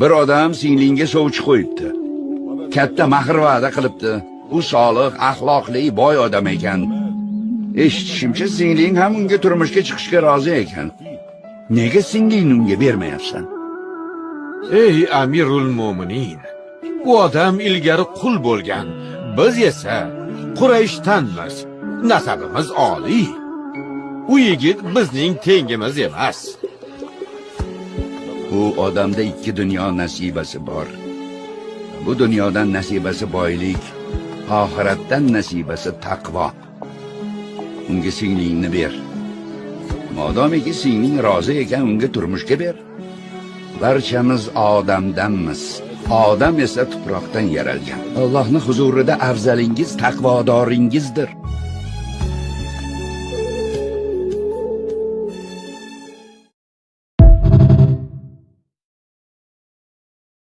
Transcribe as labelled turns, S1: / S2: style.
S1: Bir odam singlingga sovchi qo'yibdi. Katta mahr va'da qilibdi. U solih, axloqli, boy odam ekan. Eshitishimcha, singling ham unga turmushga chiqishga rozi ekan. Nega singlingni unga bermayapsan?
S2: Ey Amirul Mo'minin, u odam ilgari qul bo'lgan. Biz esa Qurayshdanmiz. Nasabimiz oliy. U yigit bizning tengimiz emas.
S1: U odamda ikki dunyo nasibasi bor. Bu dunyodan nasibasi boylik, oxiratdan nasibasi taqvo. Unga singlingni ber. Modomiki singling rozi ekan, unga turmushga ber. Barchamiz odamdanmiz. Odam esa tuproqdan yaralgan. Allohning huzurida afzalingiz taqvodoringizdir.